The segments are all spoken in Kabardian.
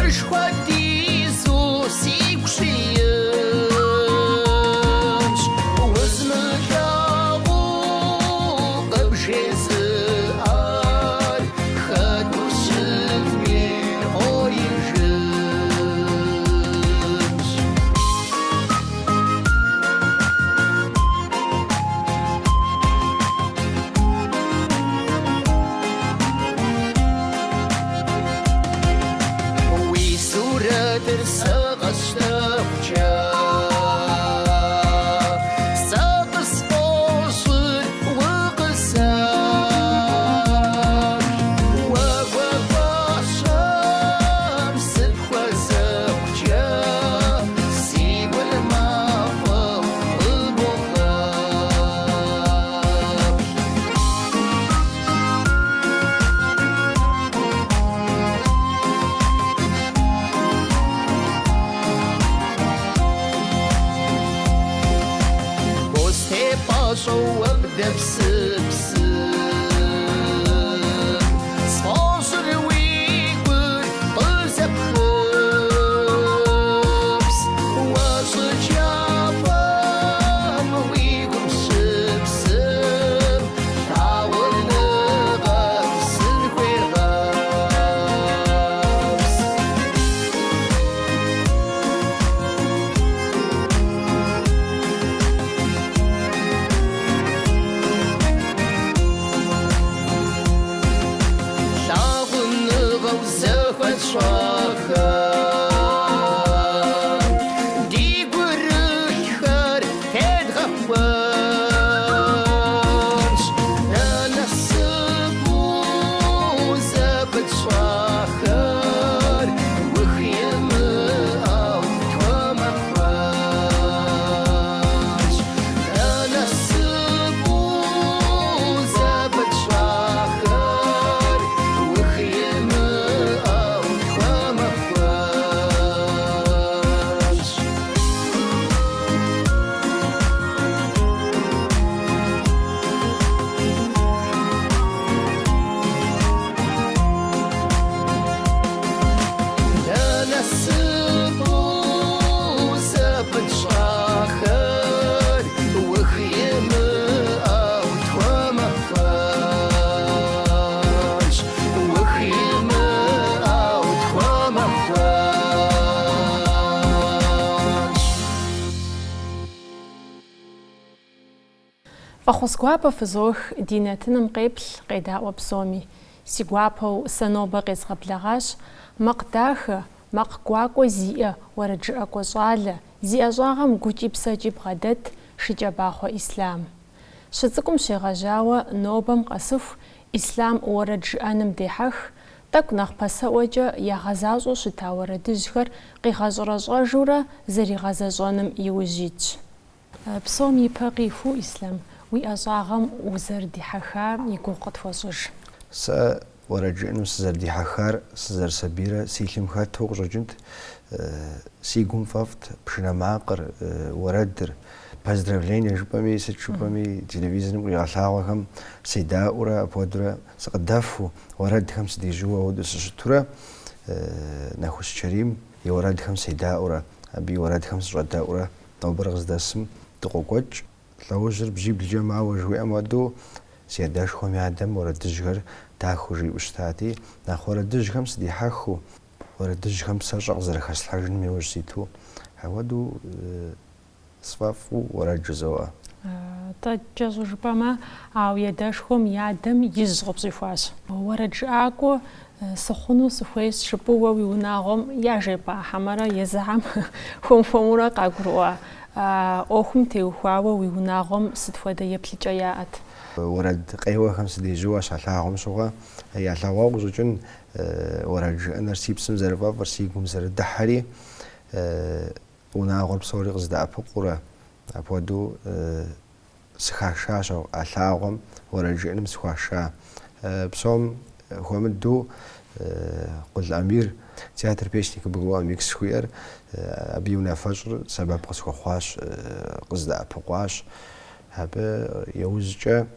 Мыщ хуэдизу сигу щиинщ, узмылъагъуу къыбжезыӏар хэту щытми къоижынщ. Уи сурэтыр сэ къэсщтэхукӏэ, сэ къысфӏощӏыр укъысэплъ. Уэгуэ-гуащэм сыпхуэзэхукӏэ, си гур мафӏэу къыбогъэплъ. Бостей пӏащӏэу уэ бдэпсыпсым, сфӏощӏыр уи гур къызэпхыпс. Уэ щӏыкӏафӏэм уи гум щыпсым, лъагъуныгъэм сыныхуегъэпс. Лъагъуныгъэу зэхуэтщӏахэм ди гурылъхэр тедгъэхуэнщ. Дэ насыпу зэпытщӏахэр ух имыӏэу тхуэмэхуэнщ. Дэ насыпу зэпытщӏахэр ух имыӏэу тхуэмэхуэнщ. Дэ насыпу зэпытщӏахэр ух имыӏэу тхуэмэхуэнщ. Ух имыӏэу тхуэмэхуэнщ. Фӏэхъус гуапэ фызох ди нэтыным къеплъ, къедаӏуэ псоми. Си гуапэу сэ нобэ къезгъэблэгъащ макъ дахэ, макъ гуакӏуэ зиӏэ уэрэджыӏакӏуэ щӏалэ, зи ӏэщӏагъэм гукӏи псэкӏи бгъэдэт Шыкӏэбахъуэ Ислъам. Щыцӏыкӏум щегъэжьауэ нобэм къэсыху Ислъам уэрэд жыӏэным дехьэх, тӏэкӏу нэхъ пасэӏуэкӏэ ягъэзащӏэу щыта уэрэдыжьхэр къигъэщӏэрэщӏэжурэ зэригъэзэщӏэным иужь итщ. Псом ипэ къихуэу, Ислъам, уи ӏэщӏагъэм узэрыдихьэхам и гугъу къытхуэщӏыж. Сэ уэрэд жыӏэным сызэрыдихьэхар сызэрысабийрэ си лъым хэту къыщӏэкӏынт. Си гум фӏэфӏт пшынэ макъыр, уэрэдыр. Поздравление жыпӏэми, сыт жыпӏэми, телевизорым къигъэлъагъуэхэм седаӏуэрэ апхуэдэурэ сыкъыдэфу, уэрэдхэм сыдежьууэ апхуэдэу сыщытурэ, Нэхущ Чэрим и уэрэдхэм седаӏуэрэ, абы и уэрэдхэм сыщӏэдэӏурэ Нобэр къыздэсым дыкъокӏуэкӏ. Лӏэужьыр бжьиблкӏэ мауэ жыхуиӏэм хуэдэу, си адэшхуэм и адэм уэрэдыжьхэр дахэу жиӏэу щытати, нэхъ уэрэдыжьхэм сыдихьэхыу, уэрэдыжьхэм псэщӏэ къызэрыхэслъхьэжыным иужь ситу, апхуэдэу сфӏэфӏу уэрэд жызоӏэ. Атӏэ, кӏэщӏу жыпӏэмэ, а уи адэшхуэм и адэм ижь къыпщӏихуащ. Уэрэджыӏакӏуэ Сыхъуну сыхуейщ жыпӏэу уэ уи унагъуэм яжепӏа хьэмэрэ езыхэм хуэм-хуэмурэ къагурыӏуа? А ӏуэхум теухуауэ уи унагъуэм сыт хуэдэ еплъыкӏэ яӏэт? Уэрэд къеуэхэм сыдежьууэ щалъагъум щыгъуэ, ялъэгъуауэ къыщӏэкӏын уэрэд жыӏэныр си псэм зэрыфӏэфӏыр, си гум зэрыдыхьэри, унагъуэр псори къыздэӏэпыкъуурэ, апхуэдэу Сыхашащ а лъагъуэм, уэрэд жыӏэным сыхуаша. Псом хуэмыдэу Къул Амир, Театр песни КБГУ Амикс жыхуиӏэр, абы и унафэщӏыр сэбэп къысхуэхъуащ, къыздэӏэпыкъуащ. Абы иужькӏэ.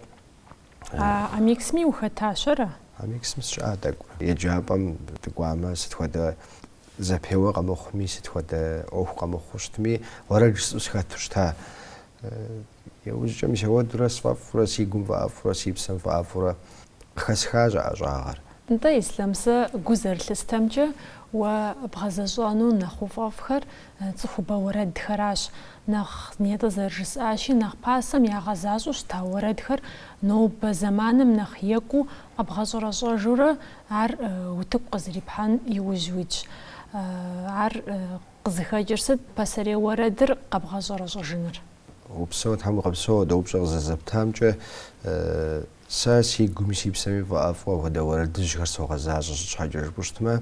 Амиксми ухэтащ, ара? Амиксым сыщыӏа тӏэкӏу. Еджапӏэм дыкӏуамэ, сыт хуэдэ. зэпеуэ къэмыхъуми, сыт хуэдэ ӏуэху къэмыхъуу щытми, уэрэд жысӏэу сыхэту щыта. Иужькӏэ мис ауэдурэ сфӏэфӏурэ, си гум фӏэӏэфӏурэ, си псэм фӏэӏэфӏурэ къыхэсхащ а ӏэщӏагъэр. Нтӏэ, Ислъам, сэ гу зэрылъыстэмкӏэ, уэ бгъэзэщӏэну нэхъ уфӏэфӏхэр цӏыхубэ уэрэдхэращ. Нэхъ нетӏэ зэрыжысӏащи, нэхъ пасэм ягъэзащӏэу щыта уэрэдхэр нобэ зэманым нэхъ екӏуу къэбгъэщӏэрэщӏэжурэ ар утыку къызэрипхьэн иужь уитщ. Ар къызыхэкӏыр сыт, пасэрей уэрэдыр къэбгъэщӏэрэщӏэжыныр? Упсэу, Тхьэм уигъэпсэу апхуэдэ упщӏэ къызэзэптамкӏэ. Сэ си гуми си псэми фӏэӏэфӏу апхуэдэ уэрэдыжьхэр согъэзащӏэ, сыт щхьэкӏэ жыпӏэу щытмэ,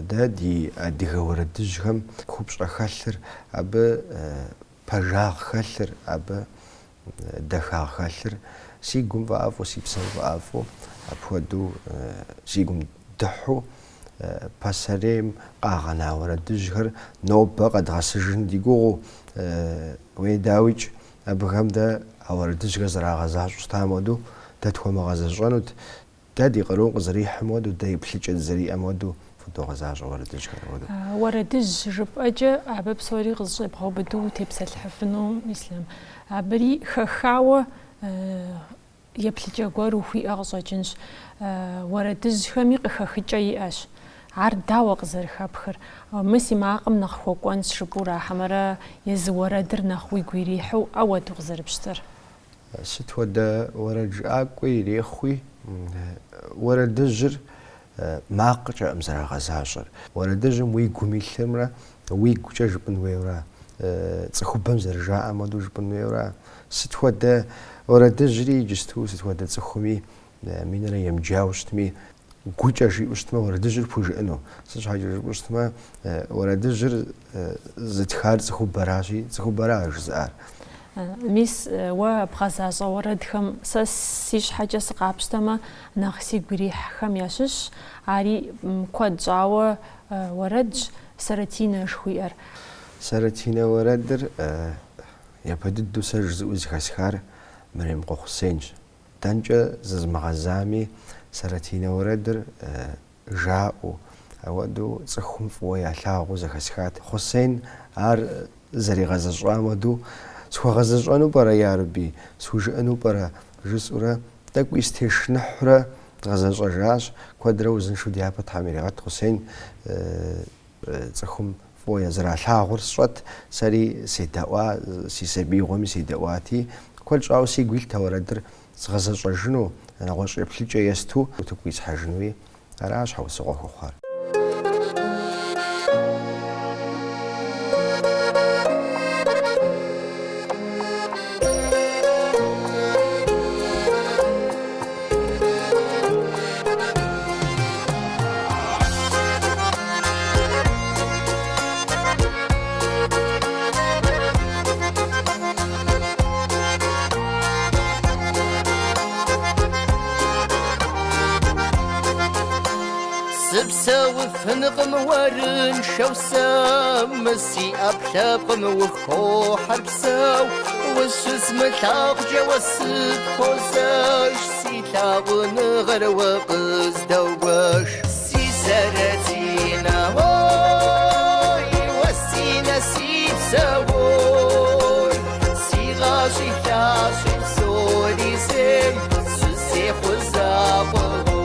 дэ ди адыгэ уэрэдыжьхэм купщӏэ хэлъыр, абы пэжагъ хэлъыр, абы дахагъ хэлъыр си гум фӏэӏэфӏу, си псэм фӏэӏэфӏу, апхуэдэу си гум дыхьу пасэрейм къагъэна уэрэдыжьхэр нобэ къэдгъэсыжын ди гугъэу, уей дауикӏ, абыхэм дэ а уэрэдыжьхэр зэрагъэзащӏэу щытам хуэдэу дэ тхуэмыгъэзэщӏэнут. Дэ ди къарум къызэрихьым хуэдэу, дэ еплъыкӏэ дызэриӏэм хуэдэу фӏыдогъэзащӏэ уэрэдыжьхэр апхуэдэу. Уэрэдыжь жыпӏэкӏэ абы псори къызэщӏебгъэубыду утепсэлъыхьыфыну, Ислъам. Абыри хэхауэ еплъыкӏэ гуэр ухуиӏэ къыщӏэкӏынщ. Уэрэдыжьхэми къыхэхыкӏэ иӏэщ. Ар дауэ къызэрыхэпхыр? Мы си макъым нэхъ хуэкӏуэнщ жыпӏэура, хьэмэрэ езы уэрэдыр нэхъ уигу ирихьу ауэдэу къызэрыпщтэр? Сыт хуэдэ уэрэд жыӏакӏуи ирехъуи, уэрэдыжьыр макъкӏэкъым зэрагъэзащӏэр. Уэрэдыжьым уи гум илъымрэ уигукӏэ жыпӏэн хуейуэра, цӏыхубэм зэрыжаӏэм хуэдэу жыпӏэн хуейуэра. Сыт хуэдэ уэрэдыжьри иджысту сыт хуэдэ цӏыхуми минрэ емыджауэ щытми, гукӏэ жиӏэу щытмэ, уэрэдыжьыр пхужыӏэну. Сыт щхьэкӏэ жыпӏэу щытмэ, уэрэдыжьыр зытхар цӏыхубэращи, цӏыхубэра жызыӏар. Мис уэ бгъэзащӏэ уэрэдхэм сэ си щхьэкӏэ сыкъапщтэмэ, нэхъ сигу ирихьхэм ящыщщ. Ари куэд щӏауэ уэрэдщ, Сэрэтинэ жыхуиӏэр. Сэрэтинэ уэрэдыр япэ дыдэу сэ жызыӏэу зэхэсхар Мэремыкъуэ Хъусенщ. Дэнкӏэ зызмыгъэзами, Сэрэтинэ уэрэдыр жаӏэу, ауэдэу цӏыхум фӏыуэ ялъагъуу зэхэсхат. Хъусен ар зэригъэзэщӏам хуэдэу схуэгъэзэщӏэну пӏэрэ, ярэби, схужыӏэну пӏэрэ, жысӏэурэ тӏэкӏуи сытешыныхьурэ дгъэзэщӏэжащ. Куэдрэ узыншэу дяпэ Тхьэм иригъэт Хъусен. Цӏыхум фӏыуэ зэралъагъур сщӏэт, сэри седэӏуа, си сабиигъуэми седэӏуати, куэд щӏауэ сигу илът а уэрэдыр згъэзэщӏэжыну, нэгъуэщӏ еплъыкӏэ есту утыку исхьэжынуи, ара щхьэусыгъуэ хуэхъуар. Сыпсэуфынкъым уэрыншэу сэ, мы си ӏэпкълъэпкъым ухохьэр псэу, ущысмылъагъукӏэ уэ сыпхуозэш, си лъагъуныгъэр уэ къыздогуэш. Си Сэрэтинэ, ой, уэ си нэ си псэ, ой, си гъащӏи лъащӏи псори зей, сызехъу закъуэ, ой.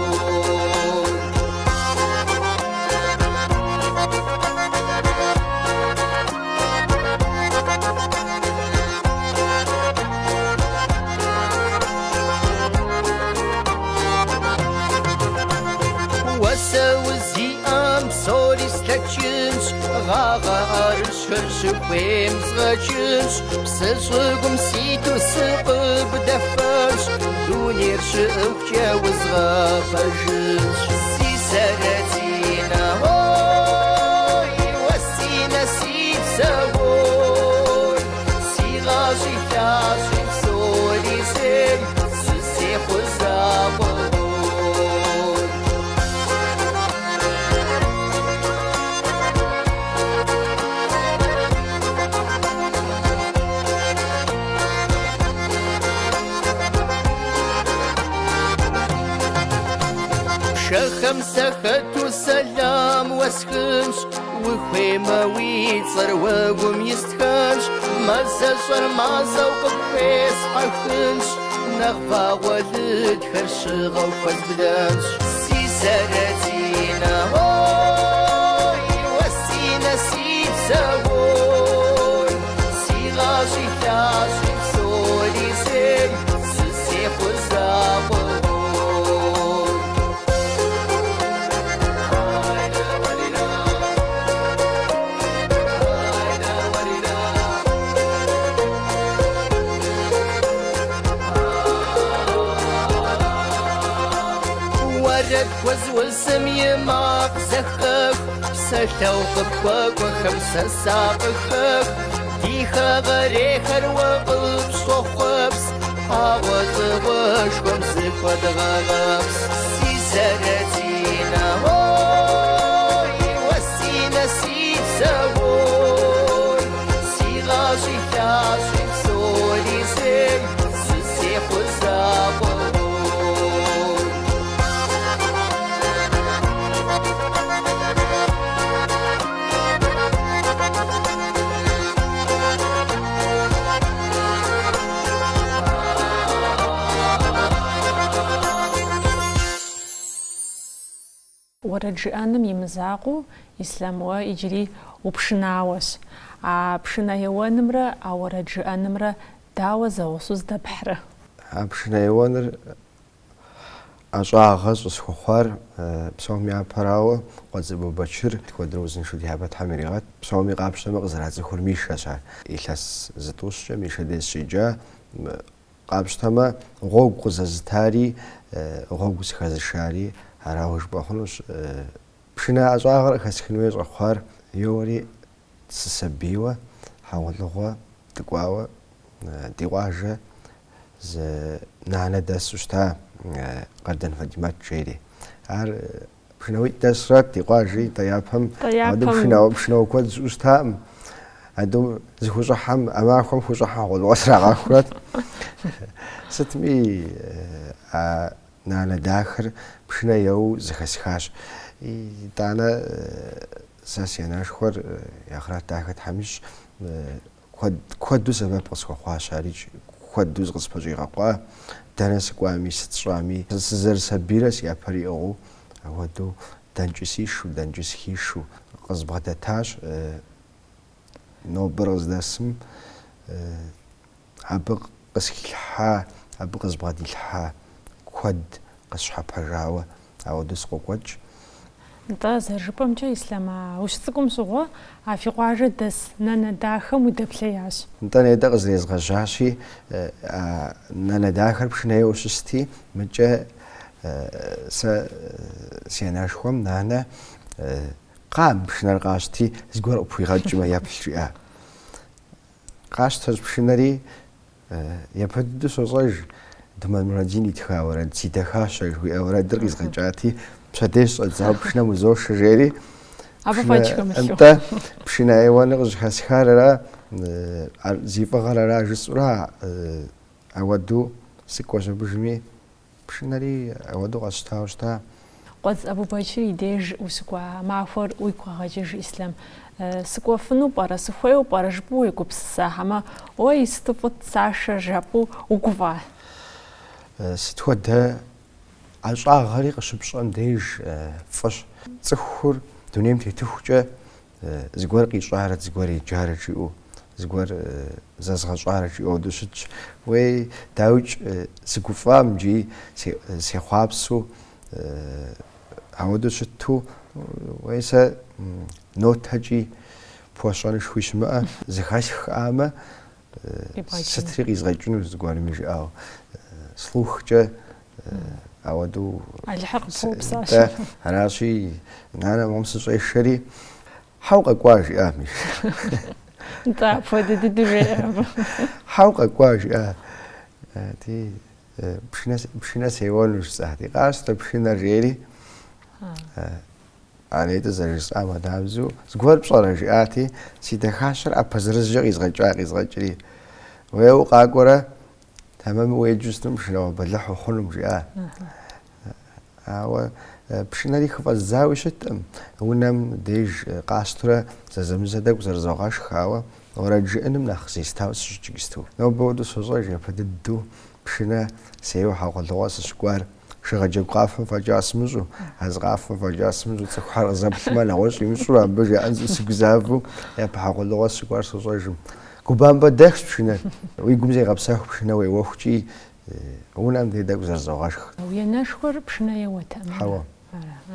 Уэ сэ узиӏэм псори слъэкӏынщ, гъагъэ ӏэрыщхэр щыхуейм згъэкӏынщ, псы щӏыгум ситу сыкъыбдэфэнщ, дунейр щыӏэхукӏэ узгъэпэжынщ. Си Сэрэтинэ, ой, уэ си нэ си псэ, ой, си гъащӏи лъащӏи псори зей, сызехъу закъуэ, ой. Пшэхэр Пшэхэм сахэту сэлам уэсхынщ, Ухуеймэ уи цӏэр уэгум истхэнщ, Мазэщӏэр мазэу къыпхуесхьэхынщ, Нэхъ вагъуэ лыдхэр щыгъэу хуэзблэнщ. Си Зэрэдинэ, ой, уэ си нэ, си псэ, ой, Си гъащӏи лъащӏи псори зей, Сызехъу закъуэ, ой. Уэрэд пхуэзусым и макъ зэхэх, Псалъэу къыпхуэкӏуэхэм сэ сакъыхэх. Ди хэгъэрейхэр уэ къыпщӏохъуэпс, Хьэгъуэлӏыгъуэшхуэм зыхуэдгъэгъэпс. Си Зэрэдинэ, ой, уэ си нэ, си псэ, ой, Си гъащӏи лъащӏи псори зей, Сызехъу закъуэ, ой. Уэрэд жыӏэным и мызакъуэу, Ислъам, уэ иджыри упшынауэщ. А пшынэ еуэнымрэ а уэрэд жыӏэнымрэ дауэ зэгъусэу здэпхьрэ? А пшынэ еуэныр ӏэщӏагъэ щӏысхуэхъуар псом япэрауэ Къуэдз Абубэчыр куэдрэ узыншэу ди япэ Тхьэм иригъэт. Псоми къапщтэмэ къызэрацӏыхур Мишэщ ар. Илъэс зытӏущкӏэ Мишэ деж сыщеджа. Къапщтэмэ, гъуэгу къызэзытари, гъуэгу сыхэзышари арауэ жыпӏэ хъунущ. Пшынэ ӏэщӏагъэр къыхэсхын хуей щӏэхъуар йоуэри сысабийуэ, хьэгъуэлӏыгъуэ дыкӏуауэ ди къуажэ зы нанэ дэсу щыта Къардэн Фатимэт жери. Ар пшынауитӏ дэсрэт ди къуажи, тӏэ япэм ауэдэу пшынауэ куэд щыӏэу щытакъым. Адэу зыхущӏыхьэм, а махуэм хущӏыхьэм хьэгъуэлӏыгъуэ срагъэхурэт. Сытми, а нанэ дахэр пшынэ еуэу зэхэсхащ. Итӏанэ сэ си анэшхуэр и ахърэт дахэ Тхьэм ищӏ, Куэд, куэду сэбэп къысхуэхъуащ арикӏ, куэду зыкъыспэщӏигъэкъуа, дэнэ сыкӏуами, сыт сщӏами. Сызэрысабийрэ си ӏэпэр иӏыгъыу, апхуэдэу дэнкӏи сишу, дэнкӏи сыхишу къызбгъэдэтащ. Нобэр къыздэсым абы къысхилъхьа, абы къызбгъэдилъхьа куэд къысщхьэпэжауэ Ауэдэу сыкъокӏуэкӏ. Нтӏэ, зэрыжыпӏэмкӏэ, Ислъам, а ущыцӏыкӏум щыгъуэ а фи къуажэ дэс нанэ дахэм удэплъеящ. Нтӏэ, нетӏэ къызэрезгъэжьащи, а нанэ дахэр пшынэ еуэу щысти, мыкӏэ сэ си анэшхуэм нанэ кхъа мы пшынэр къащти, зыгуэр къыпхуигъэкӏмэ, еплъ, жиӏа. Къасщтэщ пшынэри, япэ дыдэу сощӏэж, Думэн Мурадин итха уэрэд Си дахащэ жыхуиӏэ уэрэдыр къизгъэкӏати, пщэдей щыщӏэдзауэ пшынэм узошэ жери. Абы фӏэкӏ хэмылъу. Нтӏэ, пшынэ еуэныр къыщӏыхэсхар ара, ар зи фӏыгъэр ара жысӏэурэ, ауэдэу сыкӏуэщ абыжми, Пшынэри ауэдэу къэсщтауэ щыта. Къуэдз Абубэчыр и деж ущыкӏуа махуэр уигу къэгъэкӏыж, Ислъам. Сыкӏуэфыну пӏэрэ, сыхуейуэ пӏэрэ жыпӏэу уегупсыса, хьэмэ, ой, сыту фӏыт сашэ жыпӏэу угуфӏа? Сыт хуэдэ ӏэщӏагъэри къыщыпщӏэм деж фӏыщ. Цӏыхур дунейм тетыхукӏэ Зыгуэр къищӏарэт, зыгуэр еджарэт жиӏэу, зыгуэр зэзгъэщӏарэт жиӏэу ауэдэу щытщ. Уей, дауикӏ, сыгуфӏам икӏи сехъуапсэу ауэдэу щыту, уей, сэ нотэкӏи пхуэсщӏэнышхуи щымыӏэ, зэхэсхӏамэ, сытри къизгъэкӏыну зыгуэрми жиӏауэ. Слухкӏэ Ауэдэу Алыхьыр къыпхуэупсащ. Аращи, нанэ мом сыщӏешэри, Хьэ укъэкӏуа, жиӏа Мишэ. Нтӏэ, апхуэдэ дыдэу жеӏэ абы. Хьэ укъэкӏуа, жиӏа. Ти, пшынэ, пшынэ сеуэну жысӏа. Ти, къащтэ пшынэр, жери. А нетӏэ зэрыжысӏам хуэдабзэу, зыгуэр пщӏэрэ, жиӏати, си дахащэр ӏэпэ зырызкӏэ къизгъэкӏа, къизгъэкӏри. Уей укъакӏуэрэ, Тэмэму уеджэу щытмэ, пшынауэ бэлыхь ухъунум, жиӏа. Ауэ Пшынэри хыфӏэздзауи щыткъым. Унэм деж къасщтурэ зэзэмызэ тӏэкӏу зэрызогъэшх, ауэ уэрэд жыӏэным нэхъ зестауэ сыщытщ иджыпсту. Нобэ хуэдэу сощӏэж япэ дыдэу пшынэ сеуэу хьэгъуэлӏыгъуэ сыщыкӏуар. Шыгъэджэгу къафэм фӏэкӏа сымыщӏу, а зы къафэм фӏэкӏа сымыщӏу, цӏыхухэр къызэплъмэ, нэгъуэщӏ имыщӏу, абы жаӏэн жысӏэу сыгузавэу япэ хьэгъуэлӏыгъуэ сыщыкӏуар сощӏэжым. Губампӏэдэхщ пшынэр. Уи гум зегъэпсэху пшынэ уеуэхукӏи, унэм дей тӏэкӏу зэрызогъэшх. Уи анэшхуэр пшынэ еуэтэкъым? Хьэуэ.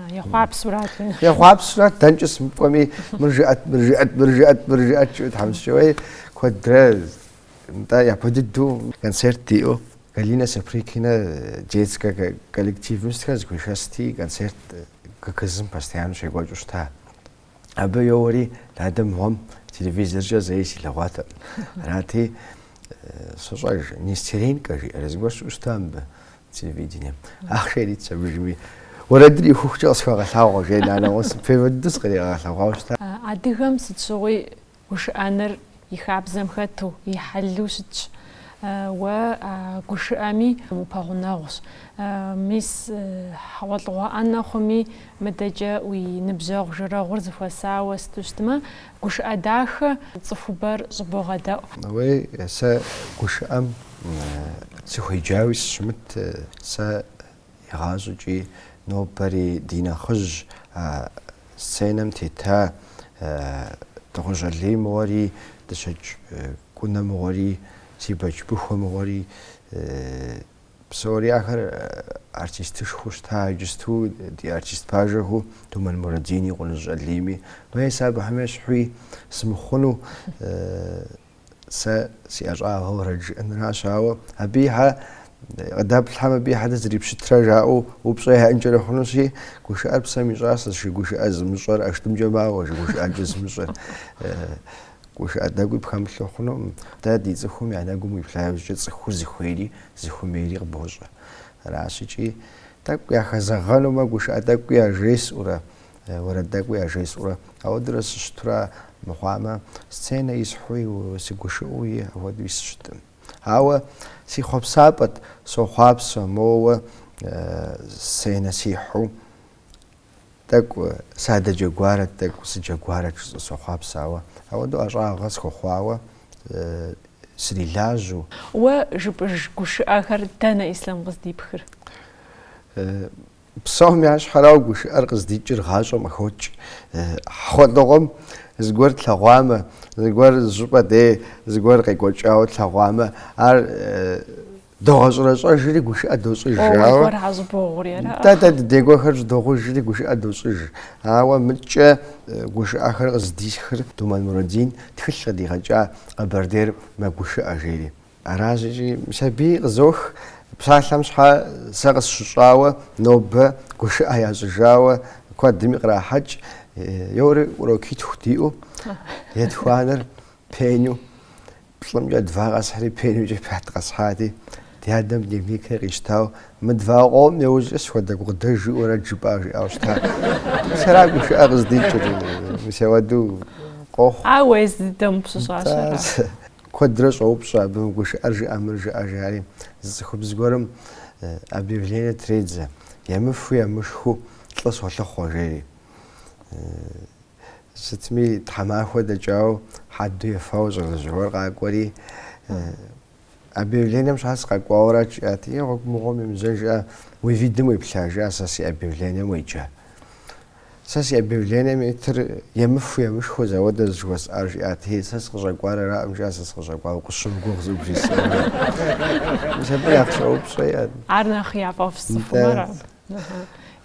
Ехъуапсэурат уи анэшхуэр? Ехъуапсэурат, дэнкӏэ сымыкӏуэми, мыр жыӏэт, мыр жыӏэт, мыр жыӏэт, мыр жыӏэт, жиӏэу тхьэмыщкӏэуей куэдрэ Нтӏэ, япэ дыдэу концерт диӏэу Галина Сапрыкина детскэ коллективым сытхэр зыхуишэсти, концерт ГКЗ-м постоянно щекӏуэкӏыу щыта. Абы йоуэри, дадэ мыгъуэм телевизоркӏэ зэи силъэгъуатэкъым. Арати, сощӏэж, Нестеренко жиӏэрэ зыгуэр щыӏэу щыта мыбы телевидением. Ахъшэ иритщ абыжми. Уэрэдыр иухыхукӏэ къысхуэгъэлъагъуэ, жери нанэ гъусэм первэ дыдэу сыкъригъэгъэлъэгъуауэ щыта. Адыгэм сыт щыгъуи Гушыӏэныр и хабзэм хэту, и хьэлу щытщ. Уэ а гушыӏэми упэгъунэгъущ. Мис хьэгъуэлӏыгъуэ ӏэнэ хъуми, мыдэкӏэ уи ныбжьэгъу жэрэгъур зэхуэсауэ сыту щытмэ, гушыӏэ дахэ цӏыхубэр щӏыбогъэдэӏу. Уей, сэ гушыӏэм сыхуеджауи сыщымыт, сэ игъащӏэкӏи нобэри ди нэхъыжь а Сценэм тета Дыгъужь Алий мыгъуэри, Дыщэкӏ Кӏунэ мыгъуэри, Сибэч Быхуэ мыгъуэри, псори ахэр артистышхуэу щыта, иджысту ди артист пажэхэу Думэн Мурадини, Къуныжь Алийми. Уей, сэ абыхэм ещхьуи сымыхъуну. Сэ си ӏэщӏагъэ уэрэд жыӏэнращ, ауэ абы и хьэ къыдэплъхэм абы и хьэ дызэрипщытрэ жаӏэу упщӏэ яӏэнкӏэрэ хъунущи, гушыӏэр псэм и щӏасэщ, жи гушыӏэ зымыщӏэр ӏэштӏымкӏэ мауэ, жи гушыӏэкӏэ зымыщӏэр. Гушыӏэ тӏэкӏуи пхэмылъу хъунукъым. Дэ ди цӏыхум я нэгум уиплъа иужькӏэ цӏыхур зыхуейри зыхуэмейри къыбощӏэ. Аращ икӏи тӏэкӏу яхэзэгъэнумэ, гушыӏэ тӏэкӏуи яжесӏэурэ, Уэрэд тӏэкӏуи яжесӏэурэ, ауэдурэ сыщытурэ мыхъуамэ, сценэ исхьуи, сыгушыӏэуи апхуэдэуи сыщытым. Ауэ си хъуэпсапӏэт, сохъуапсэ моуэ сценэ сихьу, тӏэкӏу садэджэгуарэт, тӏэкӏу сыджэгуарэт жысӏэу сохъуапсэ, ауэ ауэдэу ӏэщӏагъэ схуэхъуауэ срилажьэу. Уэ жыпӏыж гушыӏэхэр дэнэ Ислъам къыздипхыр? Псом ящхьэрауэ гушыӏэр къыздикӏыр гъащӏэм къыхокӏ. Хьэгъуэлӏыгъуэм зыгуэр тлъэгъуамэ, зыгуэр зыщӏыпӏэ дей зыгуэр къекӏуэкӏауэ тлъэгъуамэ, ар догъэщӏэрэщӏэжри гушыӏэ дощӏыж. Ауэ щӏыбогъури ара? Дэ дэ дыдей гуэрхэр щӏыдогъужри гушыӏэ дощӏыж. Ауэ мыткӏэ гушыӏэхэр къыздисхыр Думэн Мурадин тхылъ къыдигъэкӏа Къэбэрдейр мэгушыӏэ жери. Аращ икӏи мис абыи къызох, псалъэм щхьэ сэ къысщыщӏауэ, нобэ гушыӏэ ящӏыжауэ куэдми кърахьэкӏ, йори урокитху диӏэу, етхуанэр пеню, плӏымкӏэ два къэсхьри пенюкӏэ пять къэсхьати, ди адэм дневникыр къищтауэ, мы два къомым иужькӏэ сыт хуэдэ гукъыдэж уиӏэу уэрэд жыпӏа жиӏауэ щыта. Мис ара гушыӏэ къыздикӏыр, мис ауэдэу къохъу. Ауэ езы дыдэм пщыщӏащ ара? Куэдрэ щӏоупщӏэ абы гушыӏэр жыӏэ, мыр жыӏэ жари. Зы цӏыхубз гуэрым объявление тредзэ, емыфэу емышхыу лӏы солъыхъуэ, жери. Сытми, тхьэмахуэ дэкӏауэ хьэдэу ефауэ щӏалэжь гуэр къакӏуэри, объявлением щхьэ сыкъэкӏуауэрат, жиӏати, е гъуэгу мыгъуэм емыжьэж, жиӏа, уи видым уеплъа, жиӏа, сэ си объявлением уеджа. Сэ си объявлением итыр емыфэу емышхыу зауэдэ зыжыхуэсӏар жиӏати, сэ сыкъыщӏэкӏуар аракъым, жиӏа, сэ сыкъыщӏэкӏуар укъысщымыгугъ жысӏэу бжесӏэну. Мис абы нэхъ щӏэупщӏэ иӏэт. Ар нэхъ яфӏэфӏ цӏыхум ара?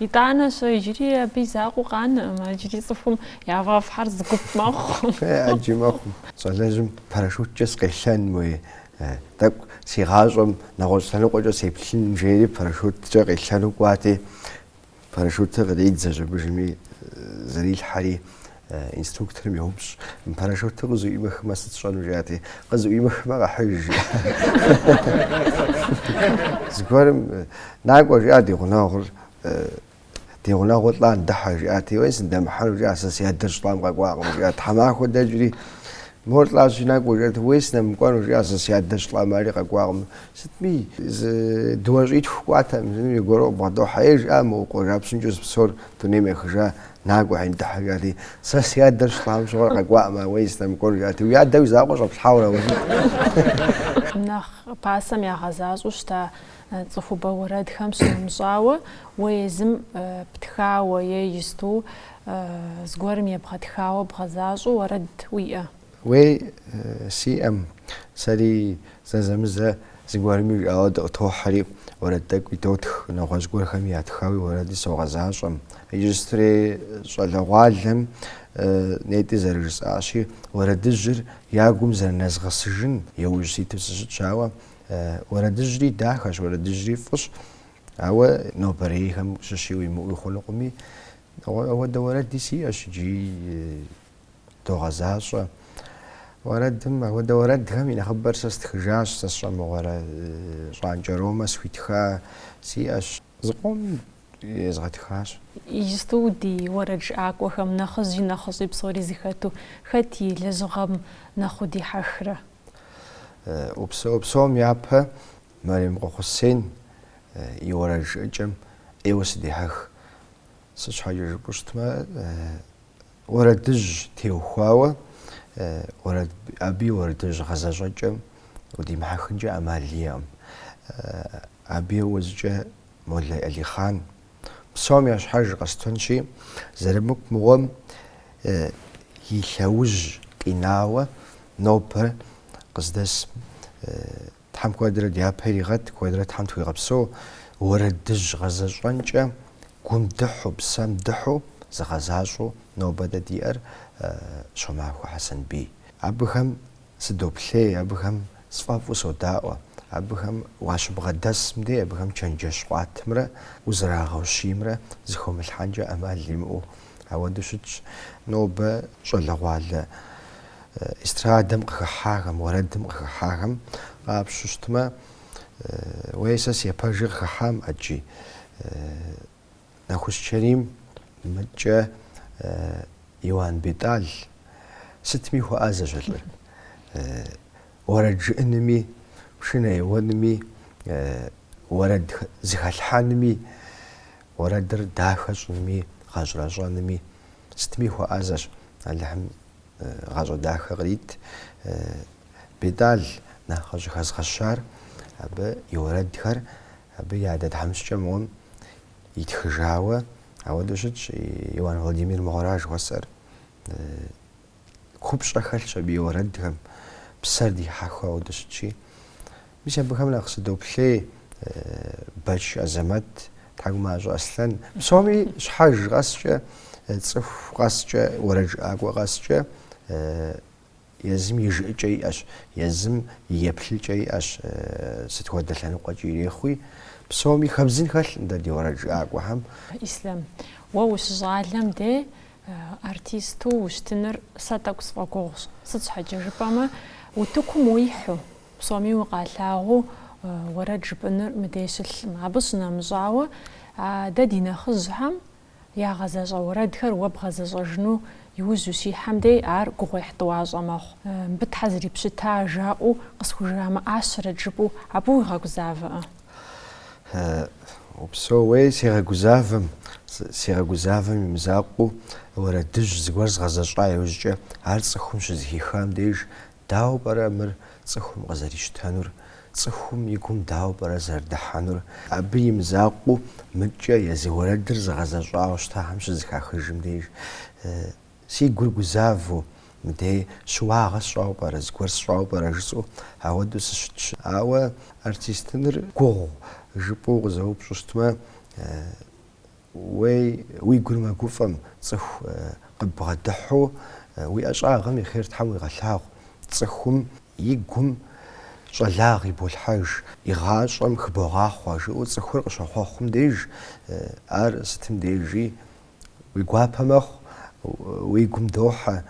Итӏанэ-щэ, иджыри абы и закъуэу къанэкъым, иджыри цӏыхум яфӏэфӏхэр зы гуп мэхъу. Ӏэджи мэхъу. Щӏалэжьым парашюткӏэ сыкъелъэн уей, тӏэкӏу си гъащӏэм нэгъуэщӏ лъэныкъуэкӏэ сеплъын жери парашюткӏэ къелъэну кӏуати, Парашютыр къридзэщ абыжми зэрилъхьэри, инструкторым йоупщӏ, Мы парашютыр къызэӏуимыхмэ, сыт сщӏэну, жиӏати, къызэӏуимыхмэ, къэхьыж, жиӏа. Зыгуэрым, накӏуэ, жиӏа ди гъунэгъур, ди гъунэгъур лӏа ныдыхьэ, жиӏати, уей, сындэмыхьэну, жиӏа, сэ си адэр щылӏам къэкӏуакъым, жиӏа. Тхьэмахуэ дэкӏри, Мор лӏащи накӏуэ жиӏэрти, уей сынэмыкӏуэну, жиӏа, сэ си адэр щылӏам ари къэкӏуакъым. Сытми, зы дыуэщӏитху кӏуатэкъым, сытми зыгуэру къыбгъэдохьэ, ей, жиӏа, мо къуажапщэм псор дунейм ехыжа, накӏуэ хьин дыхьэ, жиӏати, сэ си адэр щылӏам щыгъуэ къэкӏуакъым, а уей сынэмыкӏуэну, жиӏати, уи адэ уи закъуэ щӏэплъхьауэ ара уэ сыт? Нэхъ пасэм ягъэзащӏэу щыта цӏыхубэ уэрэдхэм щынэмыщӏауэ, уэ езым птхауэ е исту зыгуэрым ебгъэтхауэ бгъэзащӏэу уэрэд уиӏэ? Уей, сиӏэм, сэри зэзэмызэ зыгуэрми жиӏауэ дыкъытохьэри, уэрэд тӏэкӏуи дотх, нэгъуэщӏ гуэрхэми ятхауи уэрэди согъэзащӏэм. Иджыстурей щӏалэгъуалэм нетӏи зэрыжысӏащи, уэрэдыжьыр я гум зэрынэзгъэсыжын яужь ситу сыщытщ, ауэ уэрэдыжьри дахэщ, уэрэдыжьри фӏыщ, ауэ нобэрейхэм щыщи уимыӏуи хъунукъыми, ауэдэ уэрэди сиӏэщ иджыри догъэзащӏэ. Уэрэдым, апхуэдэ уэрэдхэм и нэхъыбэр сэ стхыжащ, сэ сщӏэ мыгъуэрэ Щӏанкӏэ Ромэ схуитха сиӏэщ. Зыкъом езгъэтхащ. Иджысту ди уэрэджыӏакӏуэхэм, нэхъыжьи нэхъыщӏи псори зыхэту, хэт и лэжьыгъэм нэхъ удихьэхрэ? Упсэу псом япэ Мэремыкъуэ Хъусен и уэрэд жыӏэкӏэм ӏейуэ сыдехьэх. Сыт щхьэкӏэ жыпӏэу щытмэ, Уэрэдыжь теухуауэ уэрэд, абы и уэрэдыжь гъэзэщӏэкӏэм удимыхьэхынкӏэ ӏэмал иӏэкъым. Абы иужькӏэ Молэ Алихъан псом я щхьэж къэстынщи, Зырамыку мыгъуэм и лъэужь къинауэ нобэр къыздэсым Тхьэм куэдрэ дяпэ иригъэт, куэдрэ Тхьэм тхуигъэпсэу, уэрэдыжь гъэзэщӏэнкӏэ гум дыхьу, псэм дыхьу зыгъэзащӏэу нобэ дэ диӏэр Щомахуэ Хьэсэнбий. Абыхэм сыдоплъей, абыхэм сфӏэфӏу содаӏуэ, абыхэм уащыбгъэдэсым дей, абыхэм чэнджэщ къуатымрэ узэрагъэущиймрэ зыхомылъхьэнкӏэ ӏэмал имыӏэу ауэдэу щытщ. Нобэ щӏалэгъуалэ Эстрадэм къыхыхьахэм, уэрэдым къыхыхьахэм къапщу щытмэ, уей сэ си япэжи къыхыхьам ӏэджи. Нэхущ Чэрим, мыдкӏэ Иуан Бетӏал сытми хуэӏэзэщ а лӏыр. Уэрэд жыӏэнми, пшынэ еуэнми, уэрэд зыхэлъхьэнми, уэрэдыр дахэ щӏынми, гъэщӏэрэщӏэнми сытми хуэӏэзэщ. Алыхьым Гъащӏэ дахэ кърит. Бетӏал нэхъ къыщӏыхэзгъэщар абы и уэрэдхэр абы и адэ тхьэмыщкӏэ мыгъуэм итхыжауэ ауэдэу щытщ Иуан Владимир мыгъуэра жыхуэсӏэр. Купщӏэ хэлъщ абы и уэрэдхэм, псэр дихьэхыу ауэдэу щытщи. Мис абыхэм нэхъ сыдоплъей, Бэч Азэмэт, Тхьэкӏумащӏэ Аслъэн. Псоми щхьэж къэскӏэ, цӏыху къэскӏэ, уэрэджыӏакӏуэ къэскӏэ езым и жыӏэкӏэ иӏэщ, езым и еплъыкӏэ иӏэщ, сыт хуэдэ лъэныкъуэкӏи ирехъуи. Псоми хэбдзын хэлъкъым дэ ди уэрэджыӏакӏуэхэм. Ислъам, уэ ущыщӏалэм де артисту ущытыныр сэ тӏэкӏу сфӏэгугъущ. Сыт щхьэкӏэ жыпӏэмэ, утыкум уихьу, Псоми укъалъагъуу уэрэд жыпӏэныр мыдей щылъкъым. Абы щынэмыщӏауэ, дэ ди нэхъыжьхэм ягъэзэщӏа уэрэдхэр уэ бгъэзэщӏэжыну иужь ущихьэм дей ар гугъуехь тӏуащӏэ мэхъу. Мыбы тхьэ зрипщыта жаӏэу къысхужамыӏащэрэт жыпӏэу абы уигъэгузавэӏэ? Упсэу, уей, сегъэгузавэм, сегъэгузавэм и мызакъуэу уэрэдыжь зыгуэр згъэзэщӏа иужькӏэ ар цӏыхум щызэхихам деж Дауэ пӏэрэ мыр цӏыхум къызэрищтэнур, цӏыхум и гум дауэ пӏэрэ зэрыдыхьэнур? Абы и мызакъуэу мыдкӏэ езы уэрэдыр зыгъэзэщӏауэ щытахэм щызэхахыжым деж си гур гузавэу, мыдей щыуагъэ сщӏауэ пӏэрэ, зыгуэр сщӏауэ пӏэрэ жысӏэу ауэдэу сыщытщ. Ауэ артистыныр гугъу жыпӏэу къызэупщӏу щытмэ, Уей, уи гур мэгуфӏэм, цӏыху къыббгъэдыхьу, уи ӏэщӏагъэм и хъер Тхьэм уигъэлъагъу, цӏыхум и гум щӏалагъ иболъхьэж, и гъащӏэм хыбогъахъуэ, жыӏэу цӏыхур къыщохъуэхъум деж, ар сытым дежи уи гуапэ мэхъу, уи гум дохьэ,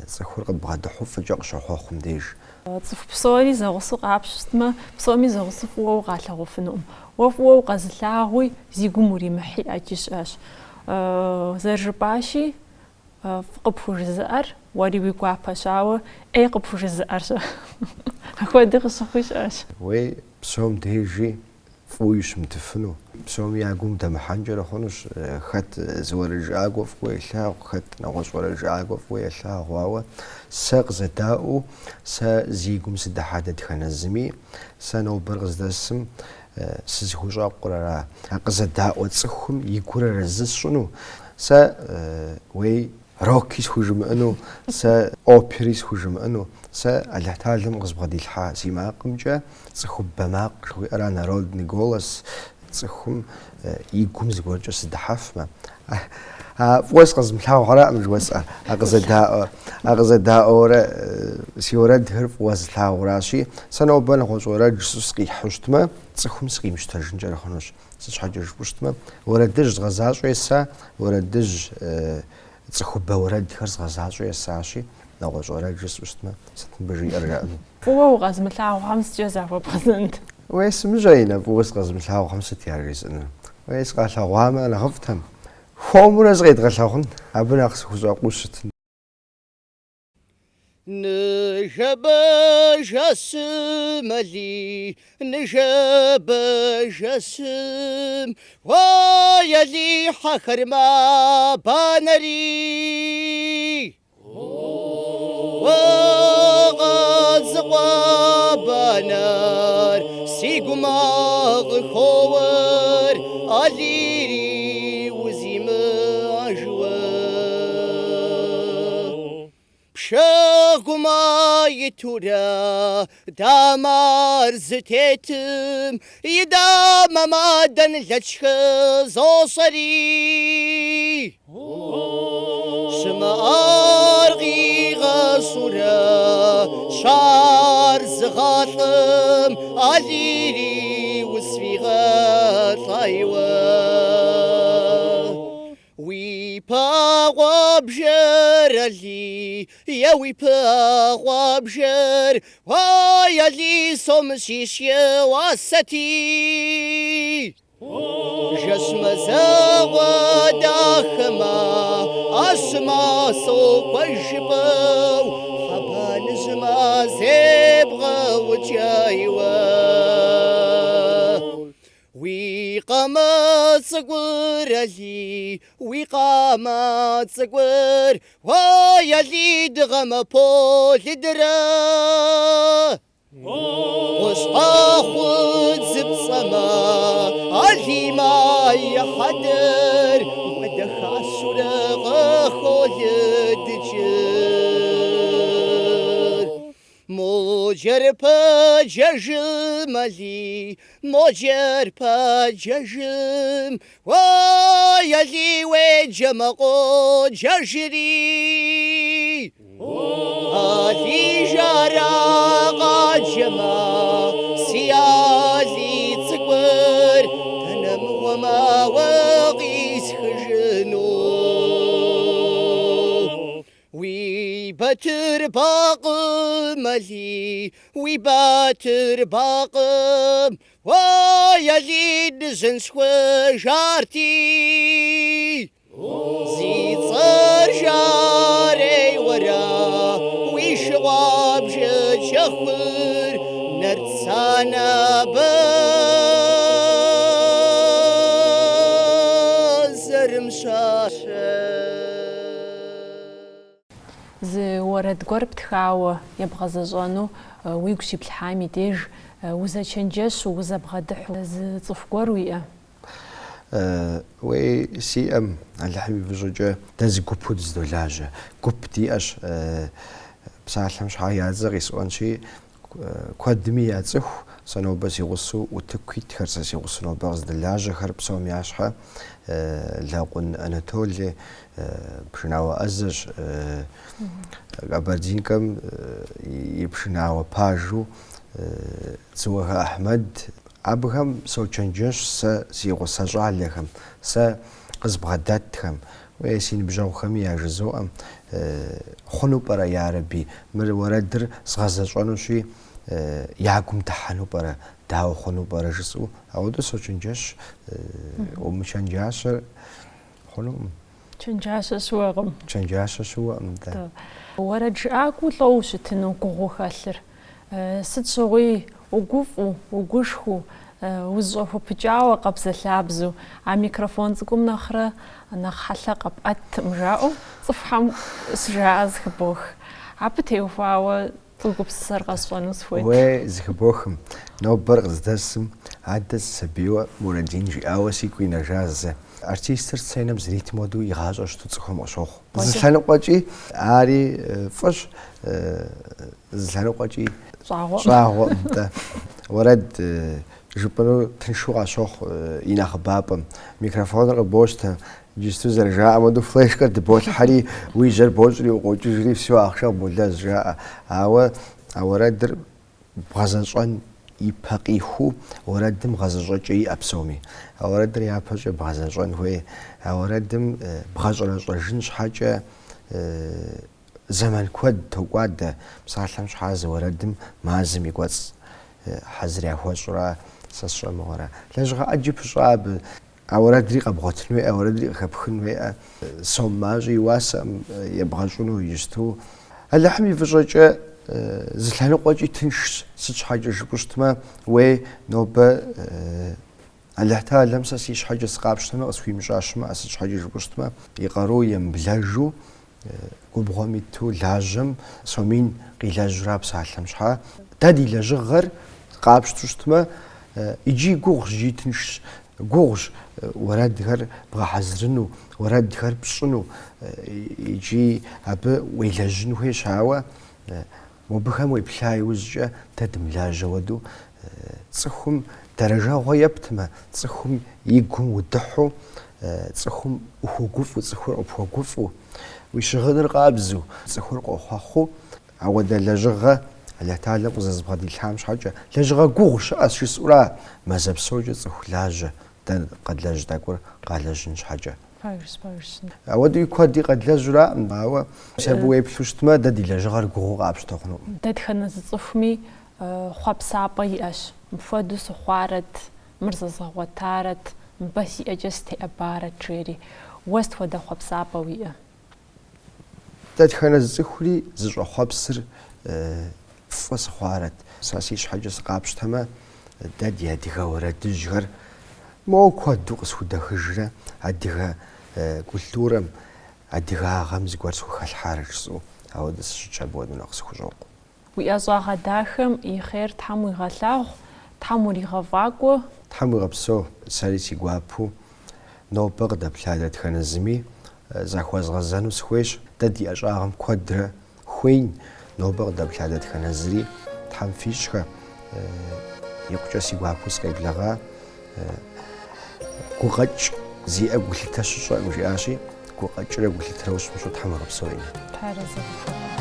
цӏыхур къыббгъэдыхьу фӏыкӏэ къыщохъуэхъум деж. Цӏыху псори зэгъусэу къапщу щытмэ, псоми зэгъусэу фӏыуэ укъалъагъуфынукъым. Уэ фӏыуэ укъэзылъагъуи, зи гум уримыхьи ӏэджи щыӏэщ. Зэрыжыпӏащи, Фӏы къыпхужызыӏэр уэри уи гуапэщ, ауэ ӏей къыпхужызыӏэр-щэ? Апхуэдэ къыщыхъуи щыӏэщ. Уей, псом дежи фӏыуи щымытыфыну. Псоми я гум дэмыхьэнкӏэрэ хъунущ, хэт зы уэрэджыӏакӏуэ фӏыуэ елъагъу, хэт нэгъуэщӏ уэрэджыӏакӏуэ фӏыуэ елъагъу, ауэ сэ къызэдаӏуэу, сэ зи гум сыдыхьа дэтхэнэ зыми, сэ нобэр къыздэсым сызыхущӏэкъур ара. А къызэдаӏуэ цӏыхум и гур арэзы сщӏыну, сэ уей роки схужымыӏэну, сэ опери схужымыӏэну, сэ Алыхьталэм къызбгъэдилъхьа си макъымкӏэ цӏыхубэ макъ жыхуиӏэра народный голос, цӏыхум и гум зыгуэркӏэ сыдыхьэфмэ. А фӏыуэ сыкъэзымылъагъухэракъым жыхуэсӏэр, а къызэдаӏуэ, а къызэдаӏуэурэ си уэрэдхэр фӏыуэ зылъагъуращи, сэ нобэ нэгъуэщӏ уэрэд жысӏэу сыкъихьэу щытмэ, цӏыхум сыкъимыщтэжынкӏэрэ хъунущ. Сыт щхьэкӏэ жыпӏэу щытмэ, уэрэдыжь згъэзащӏэу еса, уэрэдыжь цӏыхубэ уэрэдхэр згъэзащӏэу есащи, нэгъуэщӏ уэрэд жысӏэу щытмэ, сыт мыбы жиӏэр жаӏэну. Фӏыуэ укъэзымылъагъухэм сыткӏэ захуэбгъэзэнт? Уей, сымыщӏэ, Иннэ, фӏыуэ сыкъэзымылъагъухэм сыт яжесӏэнур? Уей, сыкъалъэгъуамэ, нэхъыфӏтэм. Хуэмурэ зыкъедгъэлъагъун, абы нэхъ сыхущӏэкъуу щытын. Ныжэбэ жэщым, Алий, ныжэбэ жэщым, уой, Алий, хьэхэр мэбанэри. Уэ къызыкъуэбанэр си гум къыхоуэр, Алийри узимыӏэжуэ. Пшэгума итурэ дамэр зытетым и дамэм дэнлэч хызощӏэри. Щымыӏар къигъэщӏурэ щыӏар зыгъалӏэм Алийри усфӏигъэлӏайуэ. Уи пыӏэ гъуабжэр, Алий, е уи пыӏэ гъуабжэр, уай, Алий, сом щищ и уасэти. Жэщ мазэгъуэ дахэма, ӏэщыма сокӏуэж жыпӏэу, Хьэбаныжьыма зебгъэукӏайуэ. Уи къамэ цӏыкӏур, Алий, уи къамэ цӏыкӏур, уай, Алий, дыгъэмэ полыдрэ. Къущхьэхъу дзыпцӏэмэ, Алийма и хьэдэр уэ дахащэурэ къыхолыдыкӏыр. Мо джэрпэджэжым, Алий, мо джэрпэджэжым, уай, Алий, уеджэмэ къоджэжри. Алий жара къаджэмэ, си Алий цӏыкӏур дэнэ мыгъуэмэ уэ къисхыжыну. Уи батырбакъым, Алий, уи батырбакъым, уай, Алий, дыжьын схужарти. Зи цӏэр жарейуэрэ уи шы гъуабжэ кӏэхур Нартсанэ бэзэрым щащэ. Зы уэрэд гуэр птхауэ ебгъэзэщӏэну уигу щиплъхьам и деж узэчэнджэщу, узэбгъэдыхьу зы цӏыху гуэр уиӏэ? Уей, сиӏэм, Алыхьым и фӏыщӏэкӏэ, дэ зы гупу дыздолажьэ. Гуп диӏэщ, псалъэм щхьа я цӏэ къисӏуэнщи, куэдми яцӏыху, сэ нобэ си гъусэу утыку итхэр, сэ си гъусэу нобэ къыздэлажьэхэр псом я щхьэ Лэкъун Анатолий пшынауэ ӏэзэщ, Кабардинкэм и пшынауэ пажэу Дзыуэхэ Ахьмэд. Абыхэм сочэнджэщ сэ си гъусэ щӏалэхэм, сэ къызбгъэдэтхэм, уей, си ныбжьэгъухэми яжызоӏэм, хъуну пӏэрэ, ярэби, мыр уэрэдыр згъэзэщӏэнущи, я гум дыхьэну пӏэрэ, дауэ хъуну пӏэрэ жысӏэу, ауэдэу сочэнджэщ, умычэнджащэр хъунукъым. Чэнджащэ щыуэкъым. Чэнджащэ щыуэкъым, дэ. Уэрэд жыӏакӏуэу лӏо ущытыну гугъуу хэлъыр? Сыт щыгъуи угуфӏэу, угушхуэу, узыщӏэхуэпыкӏауэ къабзэлъабзэу, а микрофон цӏыкӏум нэхърэ нэхъ хьэлъэ къэпӏэткъым жаӏэу цӏыхухэм щыжаӏэ зыхыбох. Абы теухуауэ уи гупсысэр къэсщӏэну сыхуейт. Уей, зыхыбохым. Нобэр къыздэсым адэ сысабийуэ Мурадин жиӏауэ сигу къинэжа зы. Артистыр сценэм зэритым хуэдэу и гъащӏэр щыту цӏыхум къыщохъу. Зы лъэныкъуэкӏи ари фӏыщ, зы лъэныкъуэкӏи щӏагъуэкъым. Нтӏэ, уэрэд жыпӏэну тыншу къащохъу и нэхъыбапӏэм. Микрофоныр къыбощтэ, иджысту зэрыжаӏэм хуэдэу флешкэр дыболъхьэри, уи жьэр бощӏри укъокӏыжри, всё, ахъшэ къыболэжь, жаӏэ. Ауэ а уэрэдыр бгъэзэщӏэн и пэ къихуу уэрэдым гъэзэщӏэкӏэ иӏэ псоми. А уэрэдыр япэщӏэ бгъэзэщӏэн хуей. А уэрэдым бгъэщӏэрэщӏэжын щхьэкӏэ зэман куэд токӏуадэ. Псалъэм щхьа зы уэрэдым мазэм и кӏуэцӏ хьэзыр яхуэщӏурэ сэ сщӏэ мыгъуэрэ. Лэжьыгъэ ӏэджи пыщӏа абы. А уэрэдри къэбгъуэтын хуейӏэ, уэрэдри къыхэпхын хуейӏэ, сом мащӏи и уасэкъым ебгъэщӏыну иджысту. Алыхьым и фӏыщӏэкӏэ зы лъэныкъуэкӏи тыншщ, сыт щхьэкӏэ жыпӏэу щытмэ, уей, нобэ Алыхьталэм сэ си щхьэкӏэ сыкъапщтэмэ, къысхуимыщӏа щымыӏэ, сыт щхьэкӏэ жыпӏэу щытмэ, и къару емыблэжу губгъуэм иту лажьэм сомин къилэжьра псалъэм щхьа. Дэ ди лэжьыгъэр къапщту щытмэ, иджи гугъущ, иджи тыншщ. Гугъущ уэрэдхэр бгъэхьэзырыну, уэрэдхэр пщӏыну, иджи абы уелэжьын хуейщ, ауэ мобыхэм уеплъа иужькӏэ дэ дымылажьэ хуэдэу цӏыхум дэрэжэгъуэ ептмэ, цӏыхум и гум удыхьу, цӏыхум ухуэгуфӏу, цӏыхур къыпхуэгуфӏу, уи щыгъыныр къабзэу, цӏыхур къохъуэхъуу, Ауэдэ лэжьыгъэ Алыхьталэм къызэзыбгъэдилъхьам щхьэкӏэ, лэжьыгъэ гугъу щыӏэщ жысӏэура, мазэ псокӏэ цӏыху лажьэ, дэ къэдлэжь тӏэкӏур къалэжьын щхьэкӏэ. Пэжщ, пэжщ. Ауэдэуи куэди къэдлэжьураӏым, ауэ мис абы уеплъу щытмэ, дэ ди лэжьыгъэр гугъуу къапщтэ хъунукъым. Дэтхэнэ зы цӏыхуми хъуэпсапӏэ иӏэщ. Мыпхуэдэу сыхъуарэт, мыр зэзгъэгъуэтарэт, мыбы си ӏэкӏэ сытеӏэбарэт, жери. Уэ сыт хуэдэ хъуэпсапӏэ уиӏэ? Дэтхэнэ зы цӏыхури зыщӏэхъуэпсыр фӏы сыхъуарэт. Сэ си щхьэкӏэ сыкъапщтэмэ, дэ ди адыгэ уэрэдыжьхэр моуэ куэду къысхудэхыжрэ адыгэ культурэм, адыгагъэм зыгуэр схухэлъхьарэ жысӏэу, ауэдэ сыщытщ, абыуэдэу нэхъ сыхущӏокъу. Уи ӏэщӏагъэ дахэм и хъер Тхьэм уигъэлъагъу, Тхьэм уригъэфӏакӏуэ. Тхьэм уигъэпсэу, сэри си гуапэу нобэ къыдэплъа дэтхэнэ зыми захуэзгъэзэну сыхуейщ. Дэ ди ӏэщӏагъэм куэдрэ хуейн, нобэ къыдэплъа дэтхэнэ зыри Тхьэм фищӏхэ, икъукӏэ си гуапэу сыкъеблэгъа. Гукъэкӏ зиӏэ гулъытэ щыщӏэкъым, жиӏащи, гукъэкӏрэ гулъытэрэ ущымыщӏэу Тхьэм уигъэпсэу, Иннэ. Тхьэразэ къыпхухъу.